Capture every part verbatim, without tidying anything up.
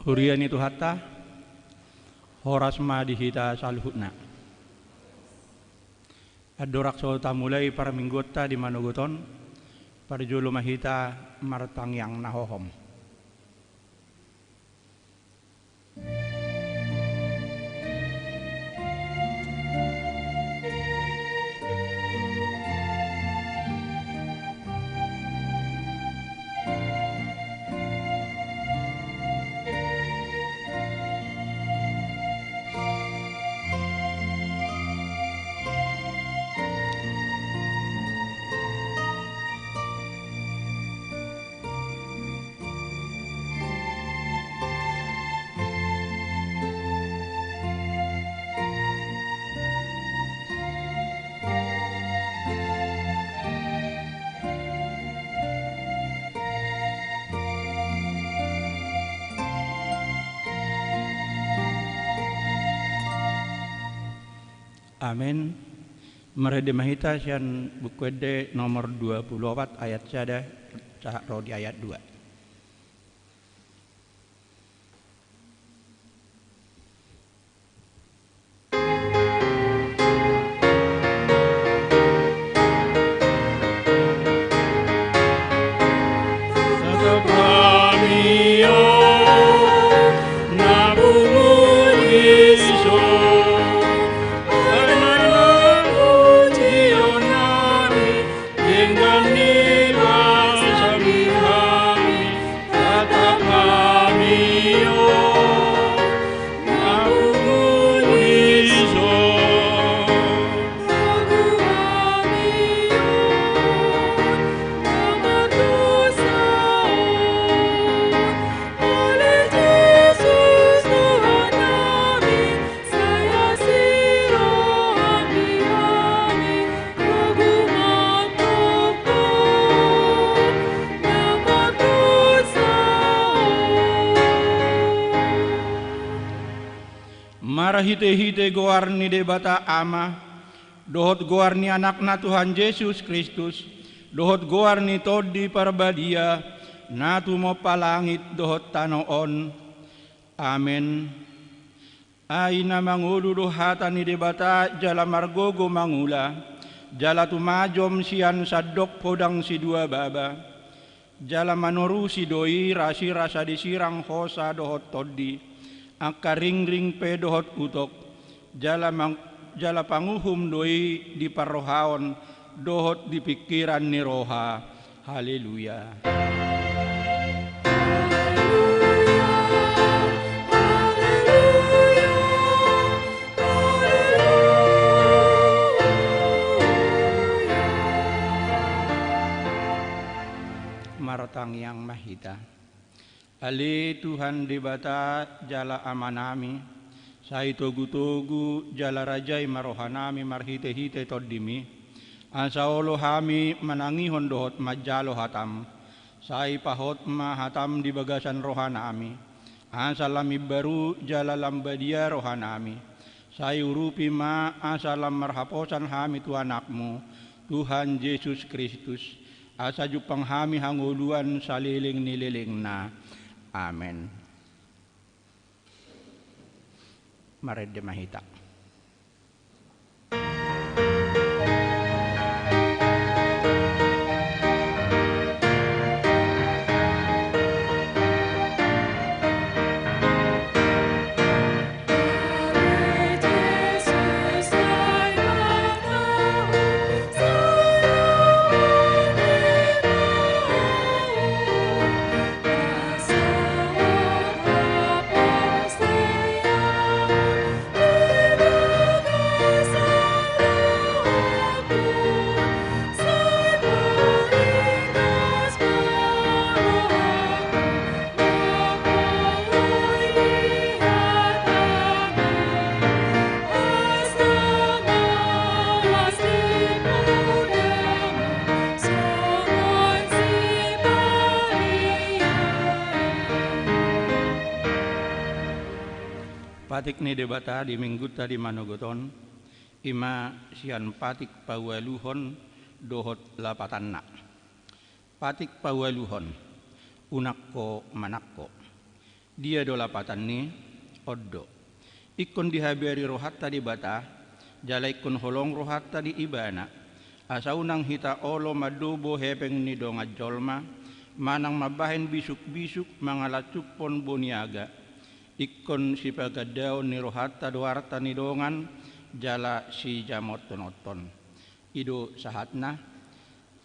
Huria ni Tuhanta, horas ma di hita saluhutna. Andorang so tamulai parmingguonta di manogot on, parjolo ma hita martangiang na hohom. Amen. Marende ma hita sian Buku Ende nomor dua pulu opat ayat sada sahat ro di ayat dua. Marhitehite goar ni Debata Ama, dohot goar ni Anakna Tuhan Jesus Kristus, dohot goar ni Tondi Parbadia, na tumompa langit dohot tano on. Amen. Ai na mangolu do hata ni Debata jala margogo mangula, jala tumajom sian sandok podang sidua baba, jala manorusi do i rasirasa di sirang hosa dohot tondi, angka ringring pe dohot utok, jala mang-, jala panguhum do i di parrohaon dohot di pingkiran ni roha. Haleluya. Martangiang ma hita. Ale Tuhan Debata jala Amanami, sai togutogu jala rajai ma rohanami marhitehite Tondimi, asa olo hami manangihon dohot manjalo hataM. Sai pahot ma hataM di bagasan rohanami, asa lam imbaru jala lam badia rohanami. Sai urupi ma asa lam marhaposan hami tu AnakMu, Tuhan Jesus Kristus, asa jumpang hami hangoluan saleleng ni lelengna. Amen. Marende ma hita. Patik ni Debata di minggunta di manogot on, i ma sian patik paualuhon dohot lapatanna. Patik paualuhon, unang ho manangko. Dia do lapatan ni on do. Ingkon dihabari rohanta Debata, jala ingkon holong rohanta di Ibana, asa unang hita olo mandobo hepeng ni dongan jolma, manang mambahen bisukbisuk mangalansuphon boniaga. Ingkon sipagandaon ni rohanta do arta ni dongan jala sijamothononhon. I do sahatna.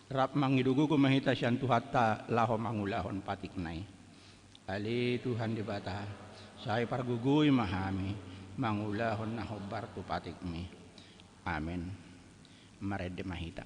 Rap mangido gogo ma hita sian Tuhanta laho mangulahon patikna i. Ale Tuhan Debata, sai pargogoi ma hami mangulahon na hombar tu patikmi. Amen. Marende ma hita.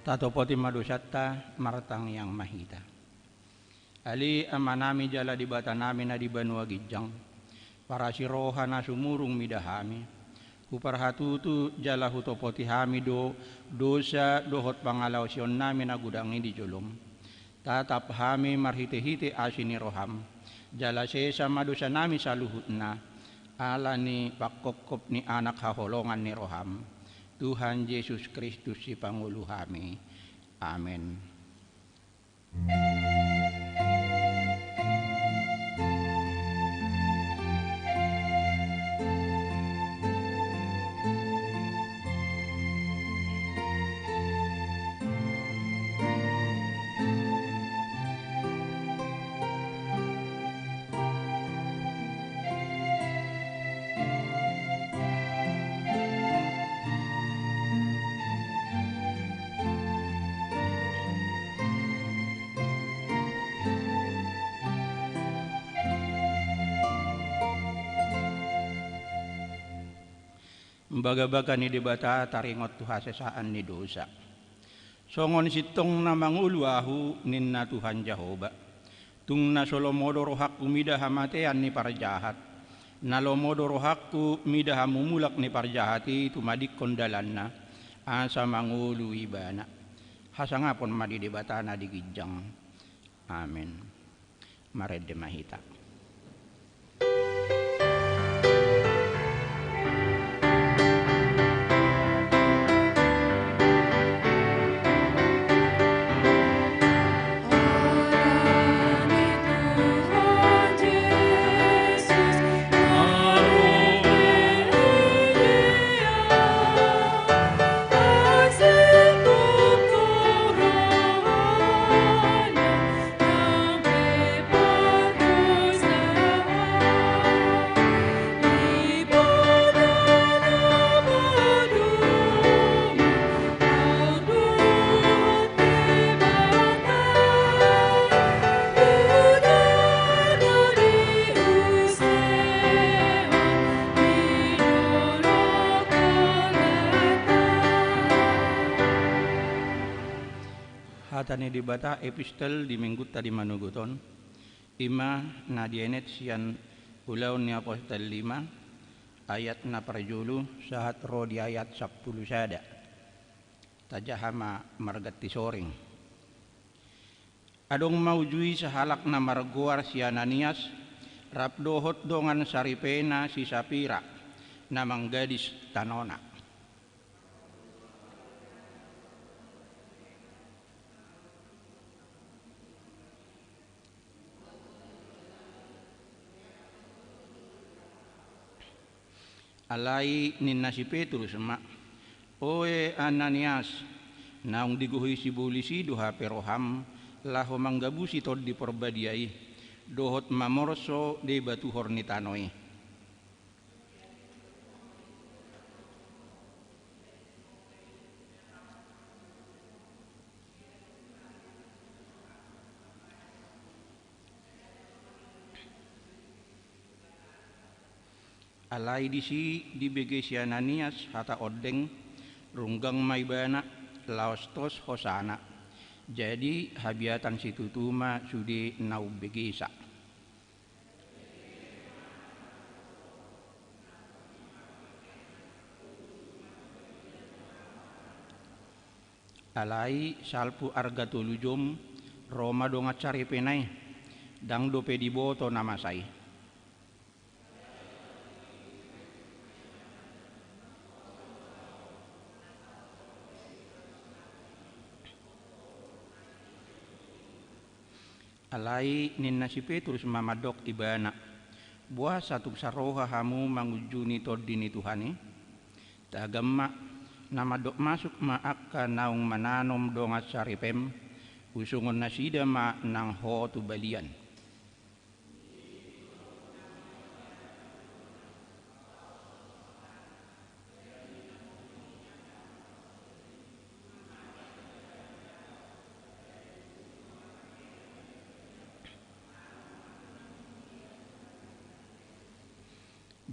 Tatopoti ma dosanta, martangiang ma hita. Ale Amanami jala Debatanami na di banua ginjang, parasi roha na sumurung mida hami, huparhatutu jala hutopoti hami do dosa dohot pangalaosionnami na godang i di jolom. Tatap hami marhitehite asi ni roham, jala sesa ma dosanami saluhutna, ala ni pangkophop ni Anak haholongan ni roham, Tuhan Jesus Kristus Sipangolu hami. Amen. Bagabaga ni Debata taringot tu hasesaan ni dosa. Songon sintong na mangolu ahu, ninna Tuhan Jahowa. Tung na so lomo do rohangku mida hamatean ni parjahat, na lomo do rohangku mida hamumulak ni parjahat i tumadingkon dalanna, asa mangolu ibana. Hasangapon ma di Debata na di ginjang. Amen. Marende ma hita. Hata ni Debata epistel di minggunta di manogot on, i ma na dienet sian Ulaon ni Apostel lima, ayat na parjolo sahat ro di ayat sampulu sada. Tajaha ma marganti soring. Adong ma uju i sahalak na margoar si Ananias, rap dohot dongan saripena si Sapira, na manggadis tanona. Alai ninna si Petrus ma: Oe Ananias, naung digohi sibolis i do hape roham laho manggabusi Tondi Porbadia i, dohot mamorso debatuhor ni tano i. Alai disi dibege si Ananias hata ondeng, runggang ma ibana, laos tos hosana. Jadi habiatan situtu ma sude na umbegesa. Alai salpu arga tolu jom, ro ma dongan saripena i, ndang dope diboto na masa i. Alai ninna si Petrus ma mandok ibana: Boasa tung saroha hamu mangunjuni Tondi ni Tuhan i? Tagam ma, na mandok masuk ma angka naung mananom dongan saripem, usungonnasida ma nang ho tu balian.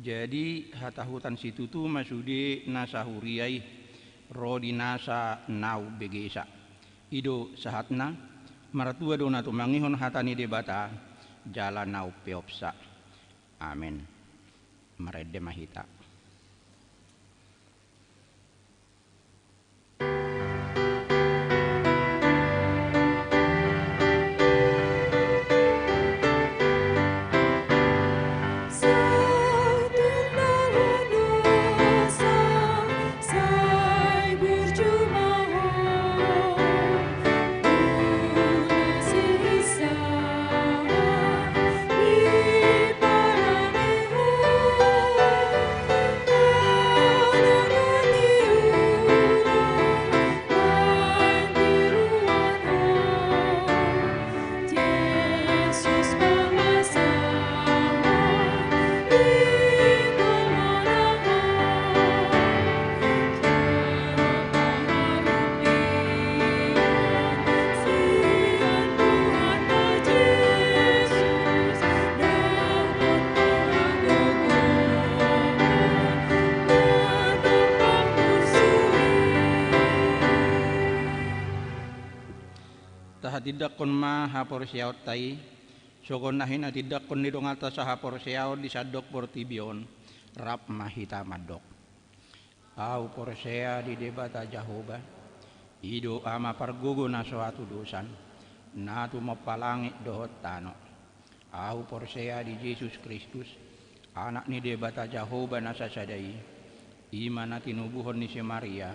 Jadi hatahutan situtu ma sude nasa huria i, ro di nasa na umbegesa. I do sahatna. Martua do na tumangihon hata ni Debata, jala na umpeopsa. Amen. Marende ma hita. Tahatindangkon ma haporseaonta i, songon na hinatindangkon ni donganta sahaporseaon di sandok portibi on. Rap ma hita mandok: Ahu porsea di Debata Jahowa, i do Ama pargogo na so hatudosan, na tumompa langit dohot tano. Ahu porsea di Jesus Kristus, Anak ni Debata Jahowa na sasada i, i ma na tinubuhon ni si Maria,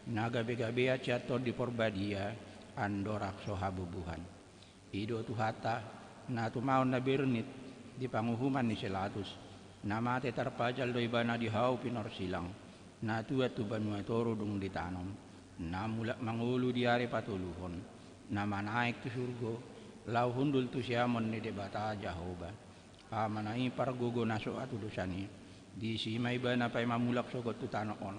na gabegabean sian Tondi Parbadia, andorang so habubuhan. I do Tuhanta, na tumaon na bernit di panguhuman ni si Latus, na mate tarpajal do ibana di hau pinorsilang, na tuat tu banua toru dung ditanom, na mulak mangolu di ari patoluhon, na manaek tu surgo, laho hundul tu siamun ni Debata Jahowa, Amana i pargogo na so hatudosan i, disi ma ibana paima mulak sogot tu tano on,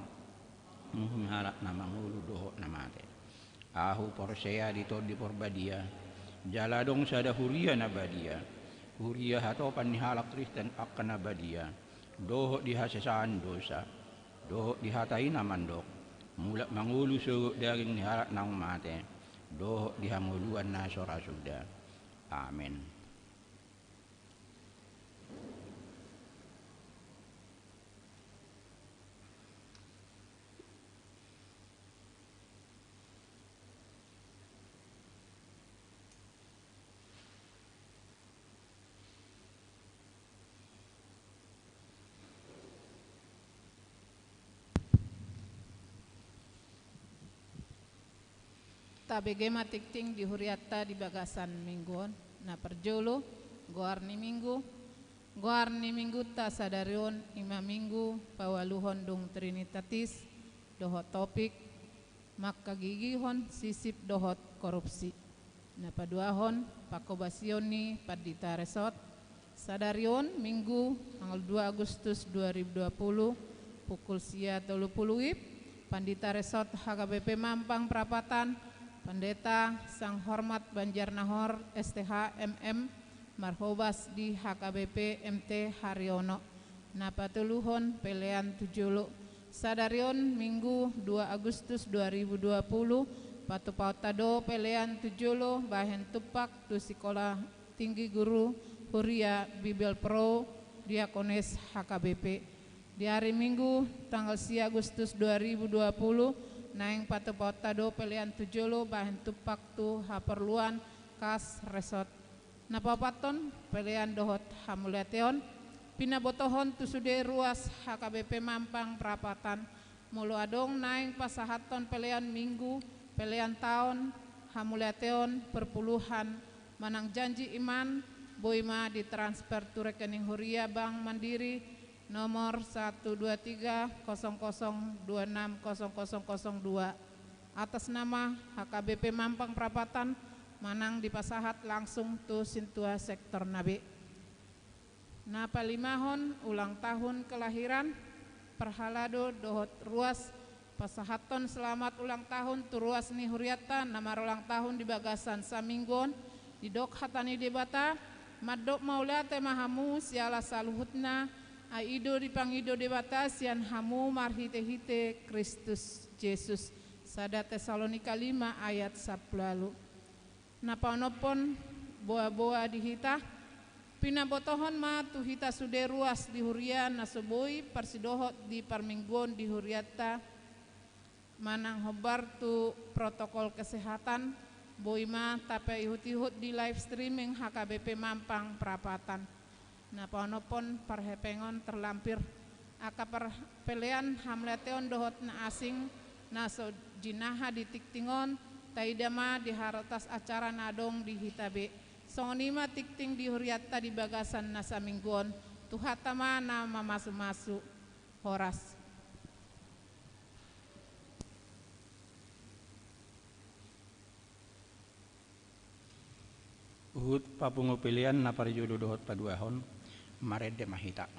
manguhumi halak na mangolu dohot na mate. Ahu porsea di Tondi Parbadia, jala adong sada huria na badia, huria hatopan ni halak Kristen angka na badia, dohot di hasesaan dosa, dohot di hata i na mandok, mulak mangolu sogot daging ni halak naung mate, dohot di hangoluan na so ra suda. Amen. Tabege ma tingting di hurianta di bagasan minggu on. Na parjolo, goar ni minggu. Goar ni minggunta sadari on i ma minggu paualuhon dung Trinitatis, dohot topik, mangkagigihon sisip dohot korupsi. Na paduahon, pangkobasion ni Pandita Resort. Sadari on, Minggu, tanggal dua Agustus dua ribu dua puluh, pukul sia tolu pulu wib, Pandita Resort H K B P Mampang Prapatan, Pandita Sanghormat Banjarnahor, S T H, M M, marhobas di H K B P M T Haryono. Na patoluhon, pelean tu jolo. Sadari on, Minggu, dua Agustus dua ribu dua puluh, patupaonta do pelean tu jolo bahen tumpak tu Sikola Tinggi Guru Huria Bibel Pro Diakones H K B P. Di ari Minggu, tanggal sia Agustus dua ribu dua puluh, naeng patupaonta do pelean tu jolo bahen tumpak tu haporluan kas resort. Na paopathon, pelean dohot hamauliateon pinabotohon tu sude ruas H K B P Mampang Prapatan. Molo adong naeng pasahathon pelean Minggu, pelean taon, hamauliateon, perpuluhan, manang janji iman, boi ma ditransfer tu rekening huria Bank Mandiri, nomor satu dua tiga kosong kosong dua enam kosong kosong kosong dua, atas nama H K B P Mampang Prapatan, manang dipasahat langsung tu sintua sektorna be. Na palimahon, ulang tahun kelahiran, parhalado dohot ruas, pasahathon selamat ulang tahun tu ruas ni hurianta na marulang tahun di bagasan saminggu on. Didok hata ni Debata, mandok mauliate ma hamu siala saluhutna, ai i do dipangido Debata sian hamu marhitehite Kristus Jesus. Sada Tesalonika lima ayat sampulu ualu. Na paonomhon, boaboa di hita, pinabotohon ma tu hita sude ruas di huria na so boi parsidohot di parmingguon di hurianta, manang hombar tu protokol kesehatan, boi ma tapaihutihut di live streaming H K B P Mampang Prapatan. Na paonomhon, parhepengon terlampir angka par-, pelean hamauliateon dohot na asing na so jinaha di tingting on, taida ma di harotas acara na adong di hita be. Songon i ma tingting di hurianta di bagasan na saminggu on. Tuhanta ma na mamasumasu. Horas. Huhut papungu pelean na parjolo dohot paduahon, marende ma hita.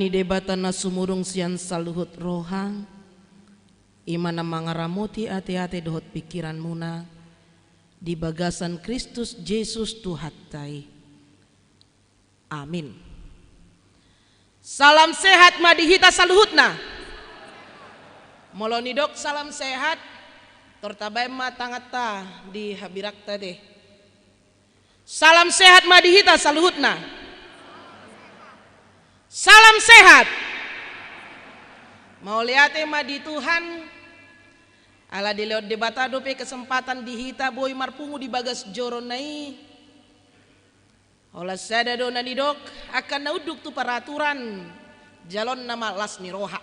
Debata na sumurung sian saluhut roha, i ma na mangaramoti ateate dohot pingkiranmuna di bagasan Kristus Jesus Tuhanta i. Amin. Salam sehat ma di hita saluhutna. Molo nidok salam sehat, tor tabaen ma tanganta di habirangta te. Salam sehat ma di hita saluhutna. Salam sehat. Mauliate ma di Tuhan, ala dilehon Debata dope kesempatan di hita boi marpungu di bagas jorona i. Holan sada do na nidok, angka na unduk tu peraturan, jalonna ma las ni roha.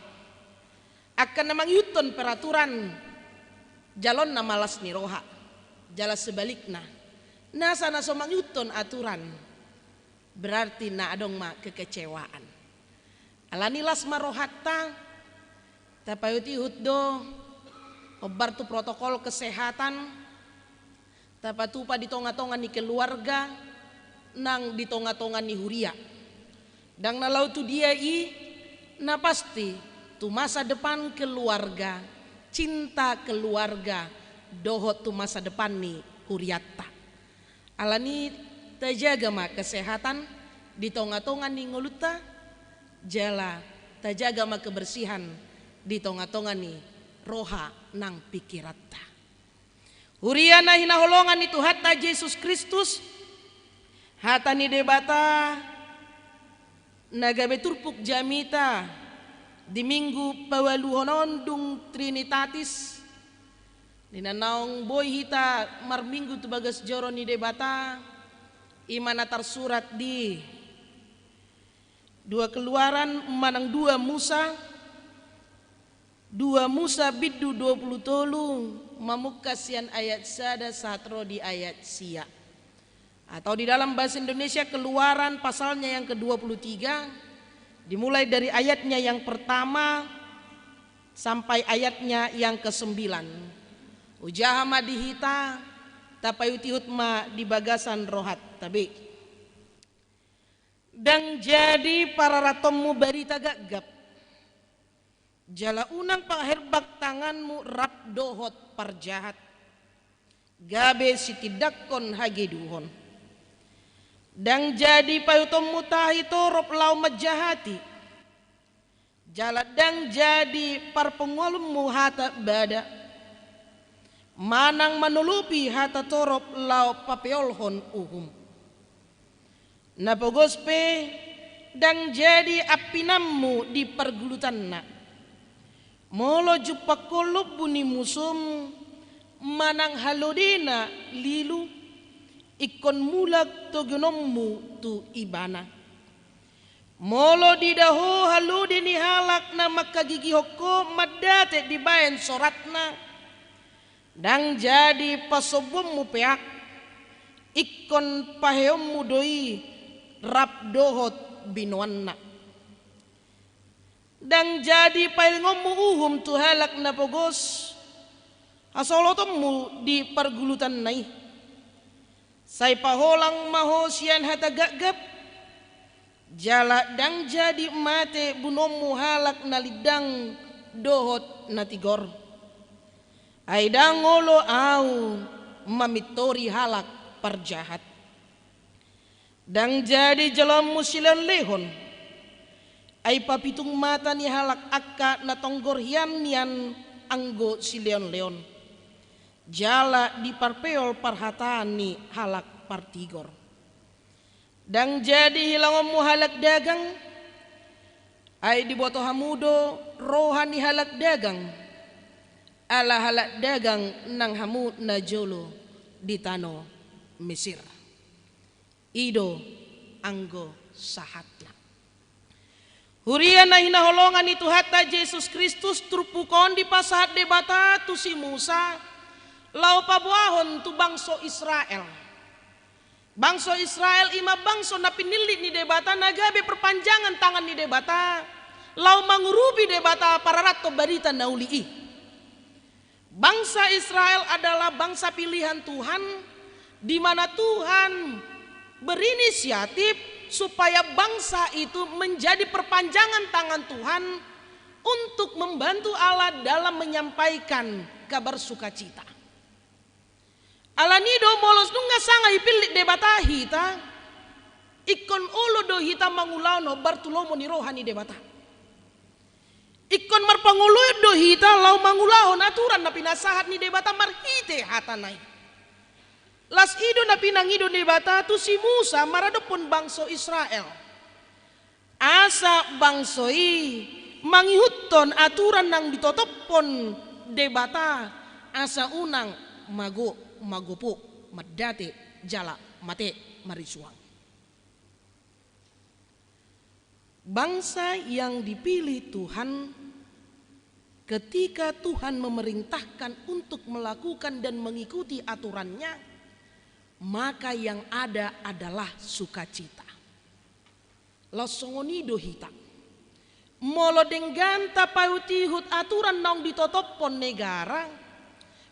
Angka na mangihuthon peraturan, jalonna ma las ni roha. Jala sebalikna, nasa na so mangihuthon aturan, berarti na adong ma kekecewaan. Alani las ma rohanta, tapaihutihut do hombar tu protokol kesehatan, tapatupa di tongatonga ni keluarga, nang di tongatonga ni huria. Ndang na laho tu dia i, na pasti tu masa depan keluarga, cinta keluarga, dohot tu masa depan ni hurianta. Alani tajaga ma kesehatan di tongatonga ni ngolunta, jala tajaga ma kebersihan di tongatonga ni roha nang pingkiranta. Huria na hinaholongan ni Tuhanta Jesus Kristus, hata ni Debata na gabe turpuk jamita di Minggu paualuhon on dung Trinitatis, di na naung boi hita marminggu tu bagas joro ni Debata, i ma na tarsurat di dua Keluaran manang dua Musa, dua Musa bindu dua pulu tolu, mamungka sian ayat sada sahat ro di ayat sia. Atau di dalam bahasa Indonesia, Keluaran pasalnya yang kedua puluh tiga, dimulai dari ayatnya yang pertama sampai ayatnya yang kesembilan. Hujaha ma di hita, tapaihutihut ma di bagasan rohanta be. Ndang jadi pararatonmu barita gapgap, jala unang paherbang tanganmu rap dohot parjahat, gabe sitindangkon hageduhon. Ndang jadi paihutonmu tahi torop laho manjahati, jala ndang jadi parpunguonmu hata bada, manang manolopi hata torop laho papeolhon uhum. Na pogos pe, ndang jadi ampinanmu di pargulutanna. Molo jumpangkon lombu ni musum, manang halodena lilu, ingkon mulak toginonmu tu ibana. Molo diida ho halode ni halak na manghagigihon ho mandate dibaen soratna, ndang jadi pasombuonmu peak, ingkon paheonmu do i rap dohot binoanna. Ndang jadi pahilingonmu uhum tu halak na pogos hasolotonmu di pargulutanna i. Sai paholang ma ho sian hata gapgap, jala ndang jadi mate bunuonmu halak na lindang dohot na tigor. Ai ndang olo Ahu mamintori halak parjahat. Ndang jadi jaloonmu silehonlehon, ai papitung mata ni halak angka na tonggor hian nian anggo silehonlehon, jala diparpeol parhataan ni halak partigor. Ndang jadi hilangonmu halak dagang, ai diboto hamu do roha ni halak dagang, ala halak dagang nang hamu najolo di tano Mesir. I do anggo sahatna. Huria na hinaholongan ni Tuhanta Jesus Kristus, turpuk on dipasahat Debata tu si Musa laho paboahon tu bangso Israel. Bangso Israel i ma bangso na pinillit ni Debata, na gabe perpanjangan tangan ni Debata laho mangurupi Debata pararathon barita na uli i. Bangsa Israel adalah bangsa pilihan Tuhan, di mana Tuhan berinisiatif supaya bangsa itu menjadi perpanjangan tangan Tuhan untuk membantu Allah dalam menyampaikan kabar sukacita. Alani do molo nunga sanga dipillit Debata hita, ingkon olo do hita mangulahon hombar tu lomo ni roha ni Debata. Ingkon marpangoloan do hita laho mangulahon aturan na pinasahat ni Debata marhite hatana i. Las i do na pinangido Debata tu si Musa maradophon bangso Israel. Asa bangso i mangihuthon aturan naung ditotophon Debata, asa unang mago, magopo, mandate, jala mate marisuang. Bangsa yang dipilih Tuhan, ketika Tuhan memerintahkan untuk melakukan dan mengikuti aturannya, maka yang ada adalah sukacita. Laos songon i do hita. Molo denggan tapaihut-ihut aturan naung ditotophon negara,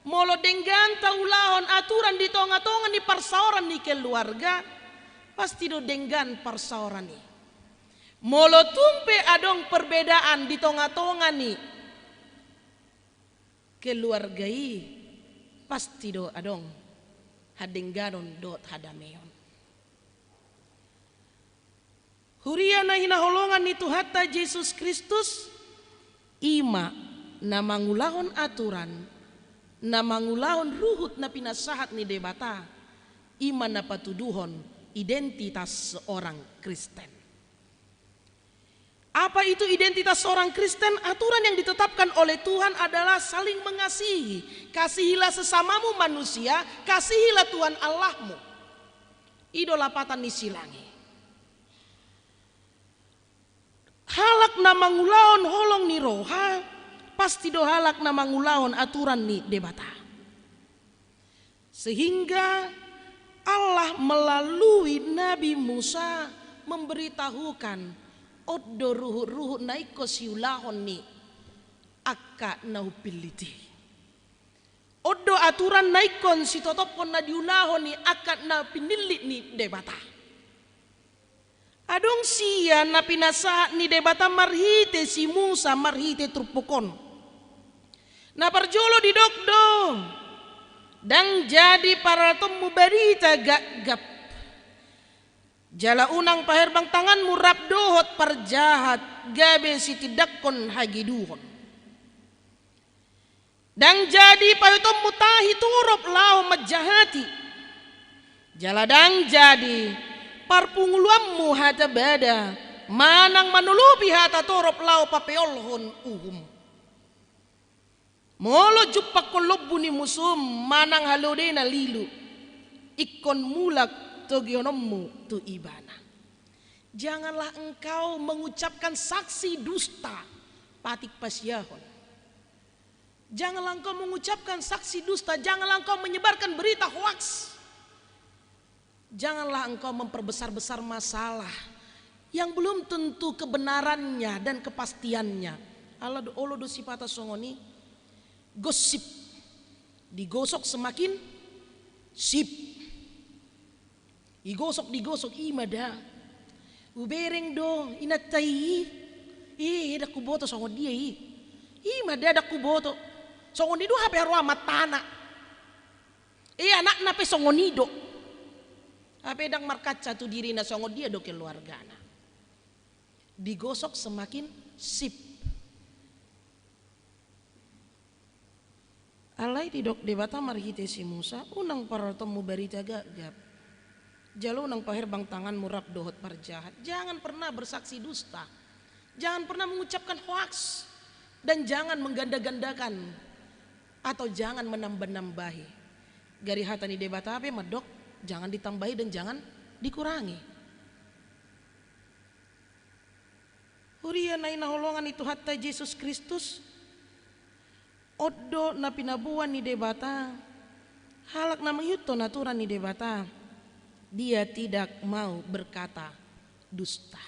molo denggan taulahon aturan di tonga-tonga ni parsaoran ni keluarga, pasti do denggan parsaoran i. Molo tung pe adong perbedaan di tonga-tonga ni keluarga i, pasti do adong hadengganon dohot hadameon. Huria na hinaholongan ni Tuhanta Jesus Kristus, i ma na mangulahon aturan, na mangulahon ruhut na pinasahat ni Debata, i ma na patuduhon identitas seorang Kristen. Apa itu identitas seorang Kristen? Aturan yang ditetapkan oleh Tuhan adalah saling mengasihi. Kasihilah sesamamu manusia, kasihilah Tuhan Allahmu. I do lapatan ni silang i. Halak na mangulahon holong ni roha, pasti do halak na mangulahon aturan ni Debata. Sehingga Allah melalui Nabi Musa memberitahukan, on do ruhut-ruhut na ingkon siulahon ni angka na humpillit i. On do aturan na ingkon sitotophon na diulahon ni angka na pinillit ni Debata. Adong sia na pinasahat ni Debata marhite si Musa, marhite turpuk on. Na parjolo didok do, ndang jadi pararatonmu barita gapgap. Jala unang paherbang tanganmu rap dohot parjahat, gabe sitindangkon hageduhon. Ndang jadi paihutonmu tahi torop laho manjahati. Jala ndang jadi parpunguluanmu hata bada, manang manolopi hata torop laho papeolhon uhum. Molo jumpangkon lombu ni musum, manang halode na lilu, ingkon mulak togihononmu tu ibana. Janganlah engkau mengucapkan saksi dusta, patik pasiahon. Janganlah engkau mengucapkan saksi dusta, janganlah engkau menyebarkan berita hoaks. Janganlah engkau memperbesar-besar masalah yang belum tentu kebenarannya dan kepastiannya. Ala do, olo do sipata songon i, gosip. Digosok semakin sip. Digosok, digosok, i ma da. Hubereng do inanta i. Eh, ndang huboto songon dia i. I ma da, ndang huboto. Songon i do hape haru amantana. Eh, anakna pe songon i do. Hape ndang markaca tu dirina songon dia do keluargana. Digosok semakin sip. Alai didok Debata marhite si Musa, unang pararatonmu barita gapgap. Jala unang paherbang tanganmu rap dohot parjahat. Jangan pernah bersaksi dusta. Jangan pernah mengucapkan hoaks. Dan jangan mengganda-gandakan atau jangan menambah-nambahi. Gari hata ni Debata pe mandok, jangan ditambahi dan jangan dikurangi. Huria na hinaholongan ni Tuhanta Jesus Kristus, on do na pinaboan ni Debata, halak na mangihuthon aturan ni Debata, dia tidak mau berkata dusta.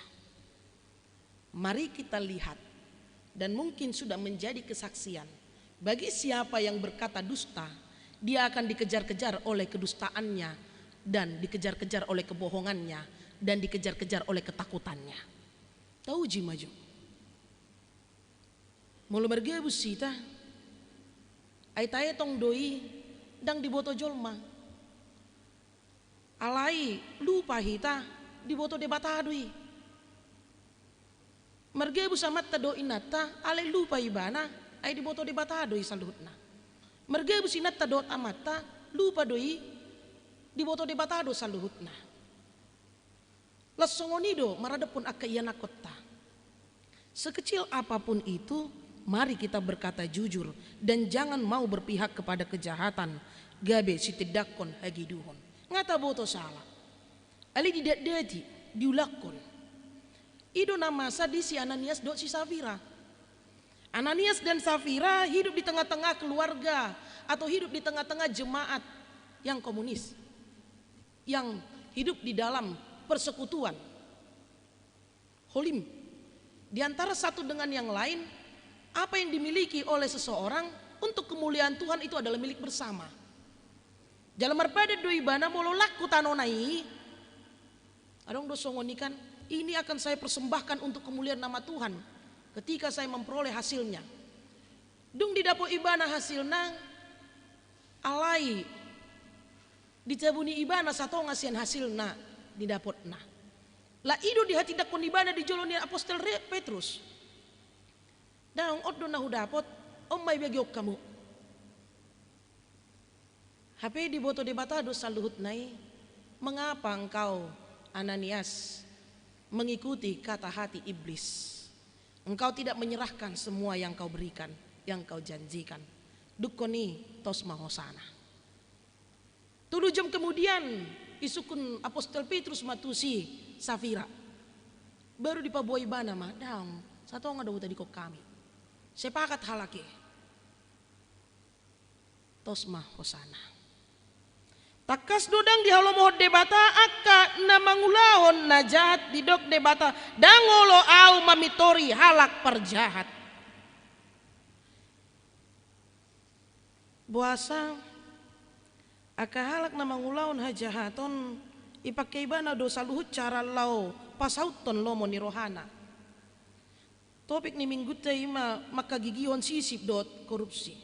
Mari kita lihat, dan mungkin sudah menjadi kesaksian, bagi siapa yang berkata dusta, dia akan dikejar-kejar oleh kedustaannya, dan dikejar-kejar oleh kebohongannya dan dikejar-kejar oleh ketakutannya. Tauji ma jo. Molo margabus hita, ai taetong do i, ndang diboto jolma. Alai lupa hita, diboto Debata do i. Margabus amanta dohot inanta, alai lupa ibana, ai diboto Debata do i saluhutna. Margabus inanta dohot amanta, lupa do i, diboto Debata do saluhutna. Laos songon i do maradophon angka ianakhonta. Sekecil apapun itu, mari kita berkata jujur dan jangan mau berpihak kepada kejahatan, gabe sitindanghon hagiduhon. Nga taboto sala. Alai didatdati, diulakhon. I do na masa di si Ananias dohot si Safira. Ananias dan Safira hidup di tengah-tengah keluarga atau hidup di tengah-tengah jemaat yang komunis, yang hidup di dalam persekutuan. Holim. Di antara satu dengan yang lain, apa yang dimiliki oleh seseorang untuk kemuliaan Tuhan itu adalah milik bersama. Jala marpadan do ibana molo lak tu tano na i, adong do songon i kan, ini akan saya persembahkan untuk kemuliaan nama Tuhan ketika saya memperoleh hasilnya. Dung didapot ibana hasilna, alai ditabuni ibana satonga sian hasilna didapotna. Laos i do dihatindanghon ibana di jolo ni apostel re-, Petrus. Daong, on do na hudapot, on ma ibagihon hamu. Hape diboto Debata do saluhutna i, mengapa engkau, Ananias, mengikuti kata hati iblis? Engkau tidak menyerahkan semua yang kau berikan, yang kau janjikan. Dungkon i, tos ma hosana. Tolu jam kemudian, isungkun apostel Petrus ma tu si Safira. Baru dipaboa ibana ma, daong, satonga do hutadingkon hami. Sepakat halak i. Tos ma hosana. Tangkas do ndang dihalomohon Debata angka na mangulahon na jahat, didok Debata, ndang olo Ahu mamintori halak parjahat. Boasa angka halak na mangulahon hajahaton, ipangke ibana do saluhut cara laho pasauthon lomo ni rohana. Topik ni minggunta i ma mangkagigihon sisip dohot korupsi.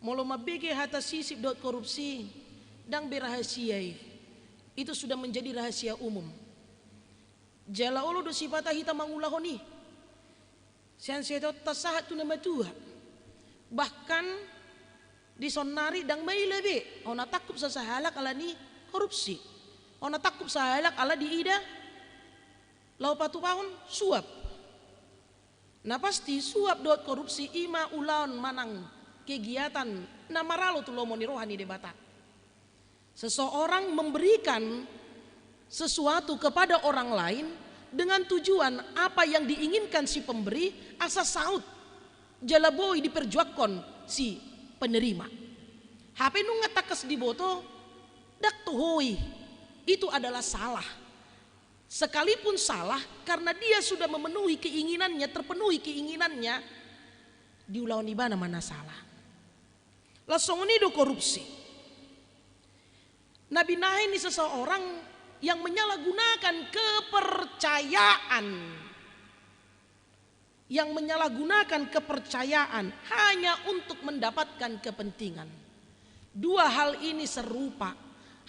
Molo mambege hata sisip dohot korupsi, ndang be rahasia i. Itu sudah menjadi rahasia umum. Jala olo do sipata hita mangulahon i. Sian sitaonta sahat tu na matua. Bahkan di saonnari ndang maila be, hona tangkup sa sahalak ala ni korupsi. Hona tangkup sahalak ala diida laho patupahon suap. Na pasti, suap dohot korupsi i ma ulaon manang kegiatan na maralo tu lomo ni roha ni Debata. Seseorang memberikan sesuatu kepada orang lain dengan tujuan apa yang diinginkan si pemberi asa saut, jala boi diperjuangkon si penerima. Hape nunga tangkas diboto, ndang toho i, itu adalah salah. Sekalipun salah, karena dia sudah memenuhi keinginannya, terpenuhi keinginannya, diulahon ibana ma na sala. Laos songon i do korupsi. Na binahen ni seseorang yang menyalahgunakan kepercayaan, yang menyalahgunakan kepercayaan hanya untuk mendapatkan kepentingan. Dua hal ini serupa,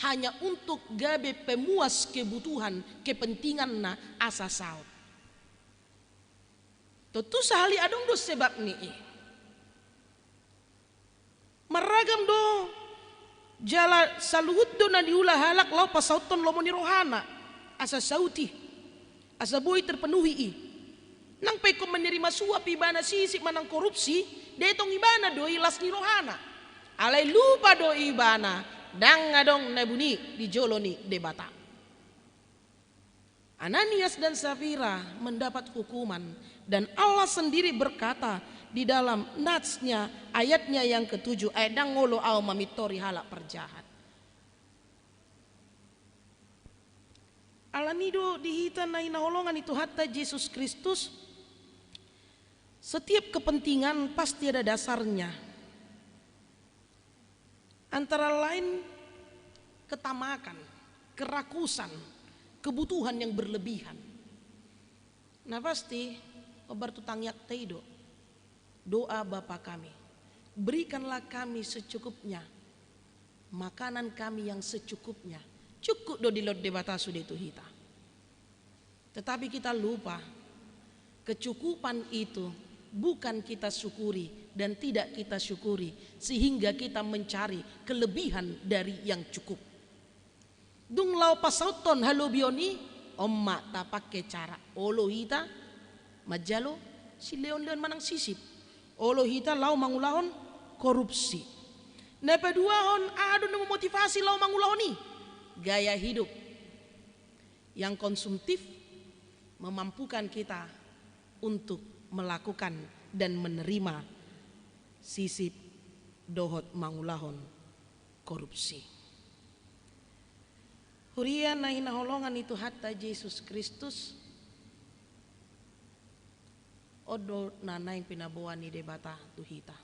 hanya untuk gabe pemuas kebutuhan, kepentinganna asa saut. Tontu sahali adong do sebab ni i. Marragam do jala saluhut do na niula halak laho pasauthon lomo ni rohana, asa saut i, asa boi terpenuhi i. Nang pe ingkon menerima suap ibana sisip manang korupsi, dietong ibana do i las ni rohana. Alai lupa do ibana, ndang adong na buni di jolo ni Debata. Ananias dan Safira mendapat hukuman, dan Allah sendiri berkata di dalam Nats-nya ayatnya yang ketujuh, ayat ndang olo Ahu mamintori halak parjahat. Alani do di hita na hinaholongan ni Tuhanta Jesus Kristus, setiap kepentingan pasti ada dasarnya. Antara lain, ketamakan, kerakusan, kebutuhan yang berlebihan. Na pasti, obar tu tangiang ta i do. Doa Bapa kami, berikanlah kami secukupnya, makanan kami yang secukupnya. Cukup do dilehon Debata sude tu hita. Tetapi kita lupa, kecukupan itu bukan kita syukuri dan tidak kita syukuri, sehingga kita mencari kelebihan dari yang cukup. Dung laho pasauthon halobion i, on ma tapangke cara. Olo hita manjalo silehon-lehon manang sisip. Olo hita laho mangulahon korupsi. Na paduahon, aha do na memotivasi laho mangulahon i? Gaya hidup yang konsumtif memampukan kita untuk melakukan dan menerima sisip dohot mangulahon korupsi. Huria na hinaholongan ni Tuhanta Jesus Kristus, on do na naeng pinaboa ni Debata tu hita.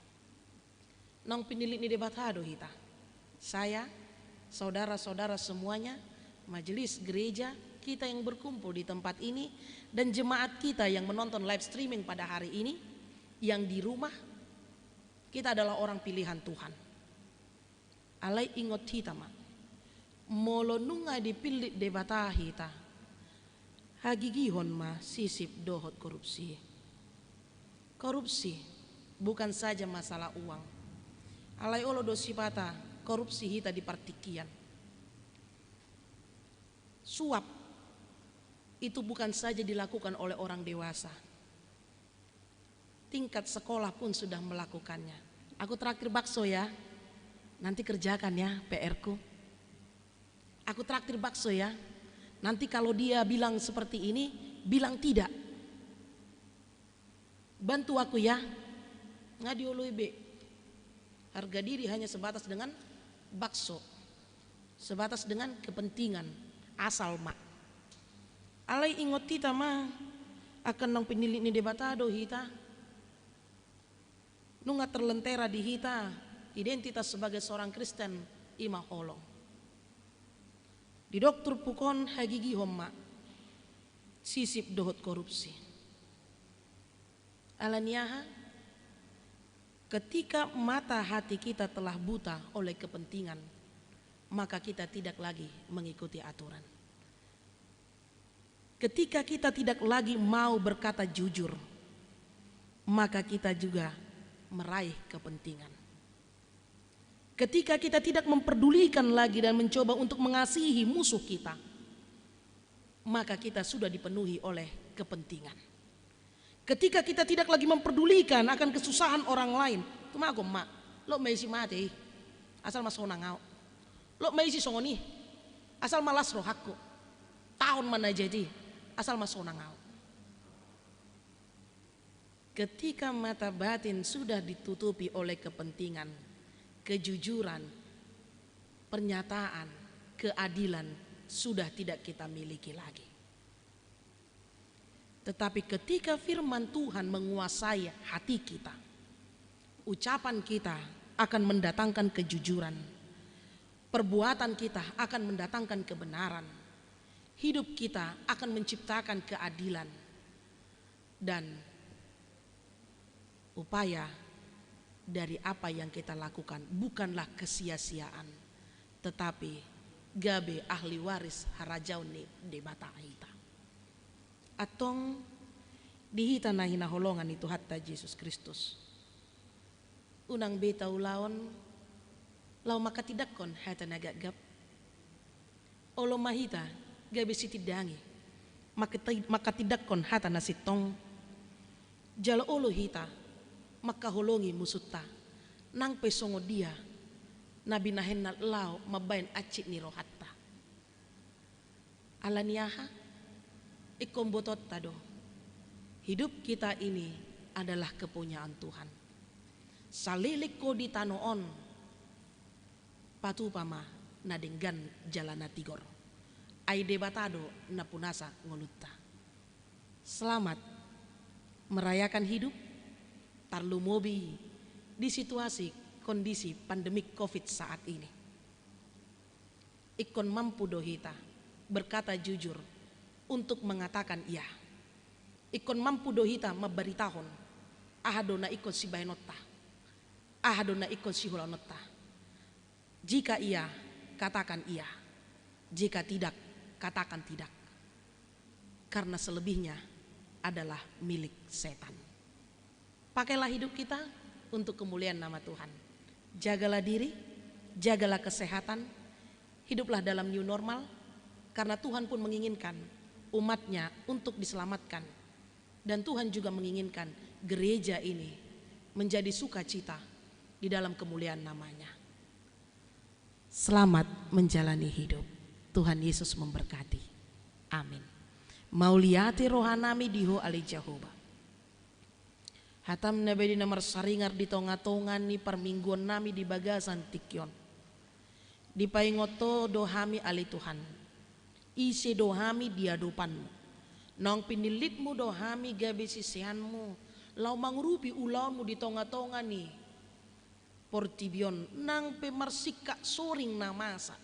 Naung pinillit ni Debata do hita. Saya, saudara-saudara semuanya, majelis gereja, kita yang berkumpul di tempat ini, dan jemaat kita yang menonton live streaming pada hari ini, yang di rumah, kita adalah orang pilihan Tuhan. Alai ingot hita ma, molo nunga dipillit Debata hita, hagigihon ma sisip dohot korupsi. Korupsi bukan saja masalah uang. Alai olo do sipata korupsi hita di partingkian. Suap itu bukan saja dilakukan oleh orang dewasa. Tingkat sekolah pun sudah melakukannya. Aku traktir bakso ya, nanti kerjakan ya P R-ku. Aku traktir bakso ya, nanti kalau dia bilang seperti ini, bilang tidak. Bantu aku ya. Nga dioloi be. Harga diri hanya sebatas dengan bakso, sebatas dengan kepentingan, asal ma. Alai ingot hita ma, angka naung pinillit ni Debata do hita. Nunga terlentera di hita identitas sebagai seorang Kristen, i ma holong. Didok turpuk on, hagigihon ma sisip dohot korupsi. Ala ni aha? Ketika mata hati kita telah buta oleh kepentingan, maka kita tidak lagi mengikuti aturan. Ketika kita tidak lagi mau berkata jujur, maka kita juga meraih kepentingan. Ketika kita tidak memperdulikan lagi dan mencoba untuk mengasihi musuh kita, maka kita sudah dipenuhi oleh kepentingan. Ketika kita tidak lagi memperdulikan akan kesusahan orang lain, tumagon ma, lot ma isi mate i, asal ma sonang au. Lot ma isi songon i, asal ma las rohangku. Taon ma na jadi, asal ma sonang au. Ketika mata batin sudah ditutupi oleh kepentingan, kejujuran, pernyataan, keadilan sudah tidak kita miliki lagi. Tetapi ketika firman Tuhan menguasai hati kita, ucapan kita akan mendatangkan kejujuran, perbuatan kita akan mendatangkan kebenaran, hidup kita akan menciptakan keadilan, dan upaya dari apa yang kita lakukan bukanlah kesia-siaan, tetapi gabe ahli waris harajaon ni Debata hita. Antong di hita na hinaholongan ni Tuhanta Jesus Kristus, unang be taulahon laho mangkatindangkon hata na gapgap. Olo ma hita gabe sitindangi, mangkati-, mangkatindangkon hata na sintong. Jala olo hita mangkaholongi musunta, nang pe songon dia na binahenna laho mambahen hansit ni rohanta. Ala ni aha? Ingkon botoonta do, hidup kita ini adalah kepunyaan Tuhan. Saleleng ho di tano on, patupa ma na denggan jala na tigor. Ai Debata do na punasa ngolunta. Selamat merayakan hidup, tarlumobi di situasi kondisi pandemik covid saat ini. Ingkon mampu do hita berkata jujur untuk mengatakan iya. Ingkon mampu do hita mambaritahon aha do na ingkon sibahenonta, aha do na ingkon siulaonta. Jika iya, katakan iya. Jika tidak, katakan tidak. Karena selebihnya adalah milik setan. Pakailah hidup kita untuk kemuliaan nama Tuhan. Jagalah diri, jagalah kesehatan, hiduplah dalam new normal, karena Tuhan pun menginginkan umat-Nya untuk diselamatkan. Dan Tuhan juga menginginkan gereja ini menjadi sukacita di dalam kemuliaan nama-Nya. Selamat menjalani hidup. Tuhan Yesus memberkati. Amin. Mauliate rohanami di Ho ale Jahowa. Hatam na badia na marsaringar di tonga-tonga ni parmingguonnami di bagasan tingki on. Dipaingot Ho do hami ale Tuhan. Ise do hami di adopanMu. Naung pinillitMu do hami gabe siseanMu, laho mangurupi ulaonMu di tonga-tonga ni portibi on, nang pe marsingkat soring na masa.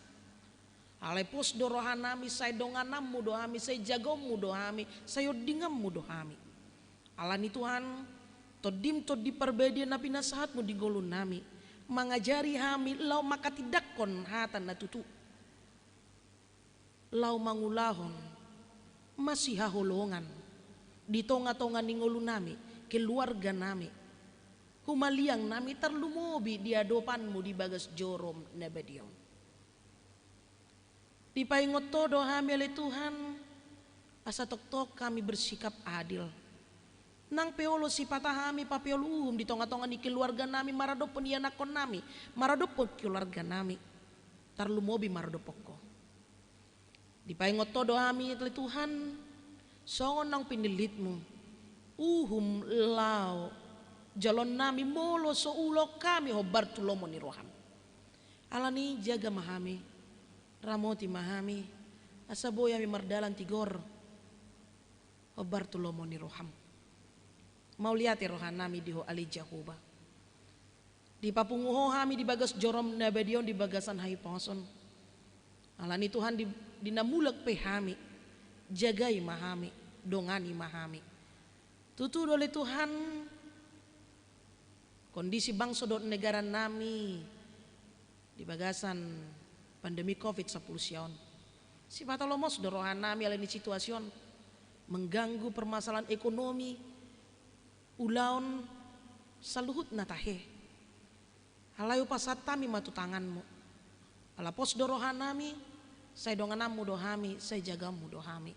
Alai pos do rohanami, sai dongananMu do hami, sai jagaonMu do hami, sai ondinganMu do hami. Alani Tuhan, TondiM Tondi Parbadia na pinasahatMu di ngolunami, mangajari hami laho manghatindanghon hata na tutu. Laho mangulahon masihaholongan di tonga-tonga ni ngolunami, keluarganami, humaliangnami, tarlumobi di adopanMu di bagas joroM na badia on. Dipaingot Ho do hami ale Tuhan, asa tongtong hami bersikap adil. Nang pe olo sipata hami papeol uhum di tonga-tonga ni keluarganami maradophon ianakkonnami, maradophon keluarganami, tarlumobi maradophon Ho. Dipaingot Ho do hami ale Tuhan, songon naung pinillitMu, uhum laho jaloonnami molo so ulaon hami hombar tu lomo ni rohaM. Alani jaga ma hami, ramoti ma hami, asa boi hami mardalan tigor hombar tu lomo ni rohaM. Mauliate rohanami di Ho ale Jahowa. Dipapungu Ho hami di bagas joroM na badia on di bagasan hahipason. Alani Tuhan di, di na mulak pe hami, jagai ma hami, dongani ma hami. Tutu do ale Tuhan, kondisi bangso dohot negaranami di bagasan pandemi covid sampulu sia on. Sipata lomos do rohanami alani situasi on, mengganggu permasalahan ekonomi, ulaon, saluhutna tahe. Alai hupasahat hami ma tu tanganMu. Ala pos do rohanami, sai dongananMu do hami, sai jagaonMu do hami.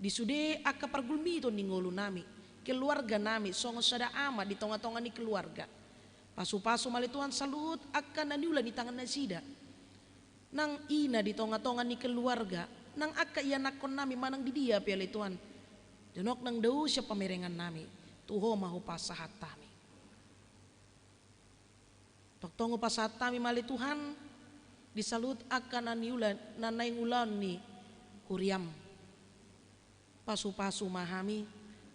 Di sude angka pargulmiton ni ngolunami, keluarganami, songon sada ama di tonga-tonga ni keluarga. Pasu-pasu ma ale Tuhan saluhut angka na niula ni tangan nasida. Nang ina di tonga-tonga ni keluarga, nang angka ianakkonnami manang di dia pe ale Tuhan. Jonok nang dao sian pamerengannami, tu Ho ma hupasahat hami. Tongtong hupasahat hami ma ale Tuhan, di saluhut angka na niula, na naeng ulaon ni huriaM. Pasu-pasu ma hami,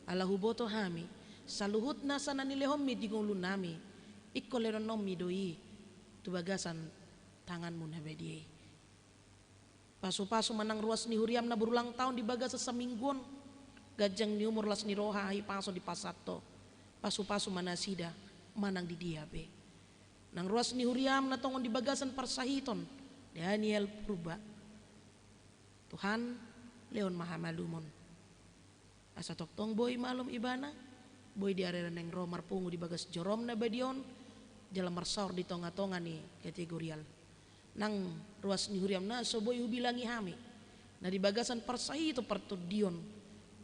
ala huboto hami, saluhut nasa na nilehonMi di ngolunami, ingkon lehononMi do i, tu bagasan tanganMu na badia i. Pasu-pasu ma nang ruas ni huriaM na berulang tahun di bagasan saminggu on, ganjang ni umur las ni roha hahipason dipasahat Ho, pasu-pasu ma nasida, manang di dia pe. Nang ruas ni huriaM na tongon di bagasan parsahiton, Daniel Purba. Tuhan, lehon ma hamalumon. Asa tongtong boi malum ibana, boi diareda naeng ro marpungu di bagas joroM na badia on, jala marsaor di tonga-tonga ni kategorial. Nang ruas ni huriaM na so boi hubilangi hami, na di bagasan parsahiton partondion,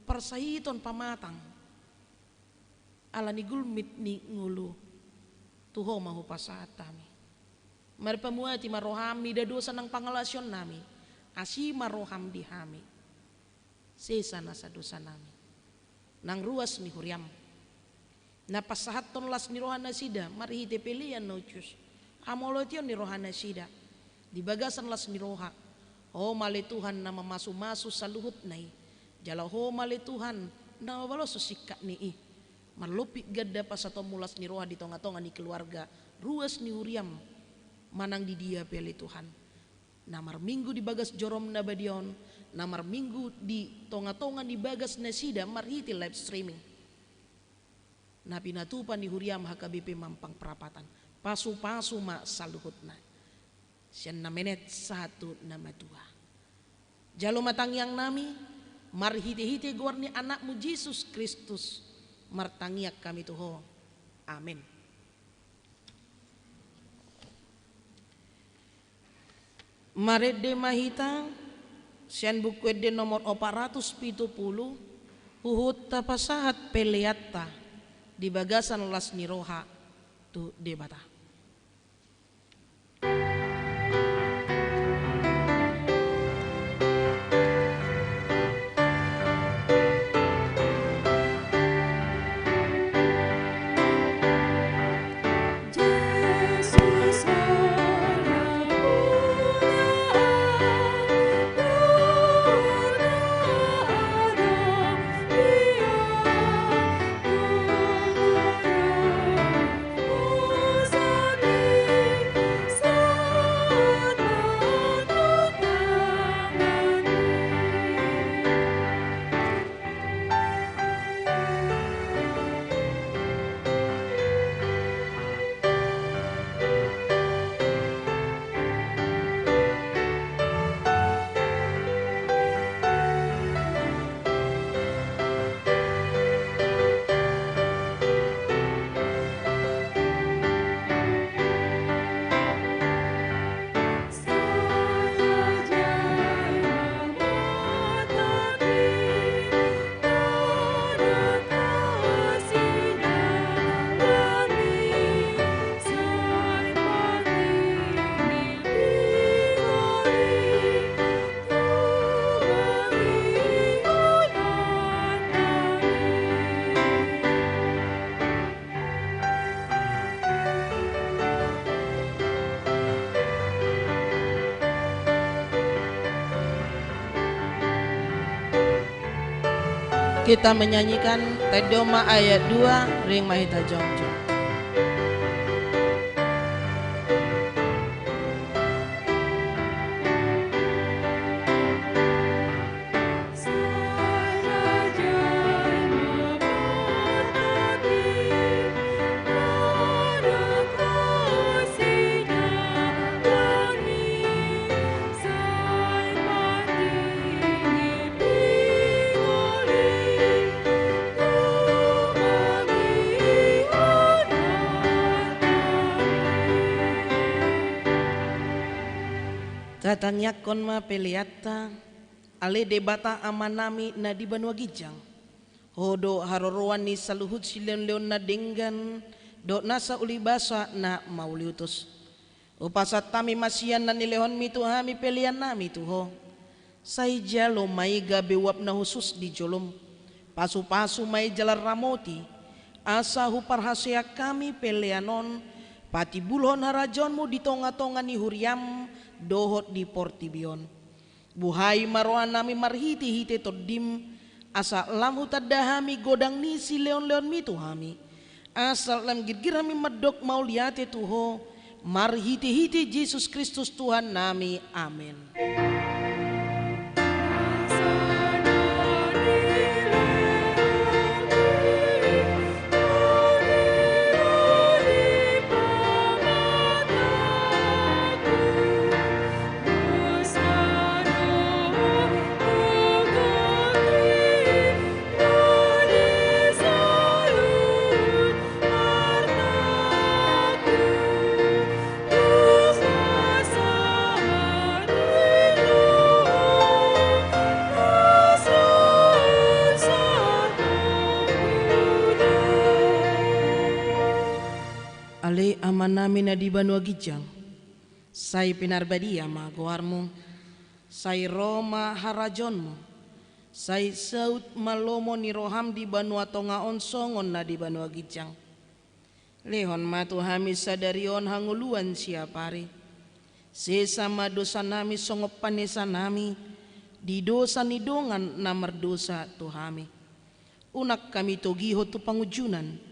parsahiton pamatang, alani gulmit ni ngolu, tu Ho ma hupasahat hami. Marpamuati ma rohaM mida dosa nang pangalaosionnami, asi ma rohaM di hami. Sesa nasa dosanami. Nang ruas ni huriaM na pasahathon las ni roha nasida marhite pelean na ucus, hamolotion ni roha nasida, di bagasan las ni roha, Ho ma ale Tuhan na mamasu-masu saluhutna i, jala Ho ma ale Tuhan na mambaloshon singkat ni i. Marlompit ganda pasahatonMu las ni roha di tonga-tonga ni keluarga, ruas ni huriaM, manang di dia pe ale Tuhan. na marminggu di bagas jorom na badia on, na marminggu di tonga-tonga ni bagas nasida marhite live streaming. Na pinatupa ni huriam H K B P Mampang Prapatan. Pasu-pasu ma saluhutna. Sian na menet sahat tu na matua. Jalo ma tangiang nami, marhite-hite goar ni Anakmu Jesus Kristus, martangiang hami tu Ho. Amen. Marende ma hita sian Buku Ende nomor opat ratus pitu pulu, huhut tapasahat peleanta di bagasan las ni roha tu Debata. Kita menyanyikan Tedoma ayat dua, ring ma hita jongjong. Tatangiangkon ma peleanta. Ale Debata Amanami na di banua ginjang, Ho do haroroan ni saluhut silehon-lehon na denggan dohot nasa ulibasa na mauliutus. Hupasahat hami ma sian na nilehonmi tu hami peleannami tu Ho. Sai jalo ma i gabe uap na hushus di jolom. Pasu-pasu ma i jala ramoti, asa huparhaseang hami pelean on patimbulhon harajaonmu di tonga-tonga ni huriam dohot di portibi on. Buhai ma rohanami marhite-hite Tondim, asa lam hutanda hami godang ni silehon-lehonmi tu hami, asa lam girgir hami mandok mauliate tu Ho, marhite-hite Jesus Kristus Tuhannami. Amen. Ale Amanami na di banua ginjang, sai pinarbadia ma goarmu, sai ro ma harajaonmu, sai saut ma lomo ni roham di banua tonga on songon na di banua ginjang. Lehon ma tu hami sadari on hangoluan siapari. Sesa ma dosanami songon panesanami di dosa ni dongan na mardosa tu hami. Unang hami togihon tu pangunjunan,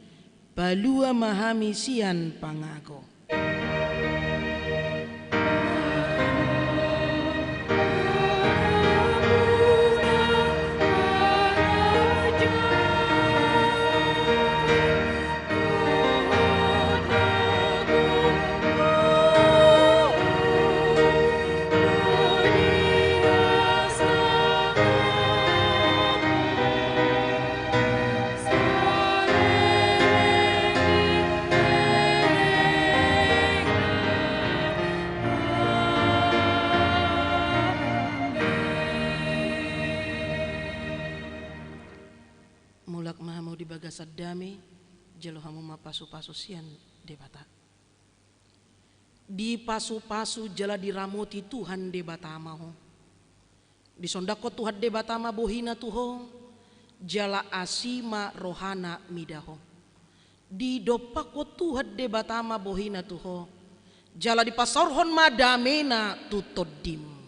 palua ma hami sian pangago. Sandame, jalo hamu ma pasupasu sian Debata. Dipasupasu jala diramoti Tuhan Debata ma ho. Disondangkon Tuhan Debata ma bohina tu ho, jala asi ma rohana mida ho. Didompakkon Tuhan Debata ma bohina tu ho, jala dipasaorhon ma damena tu tondim.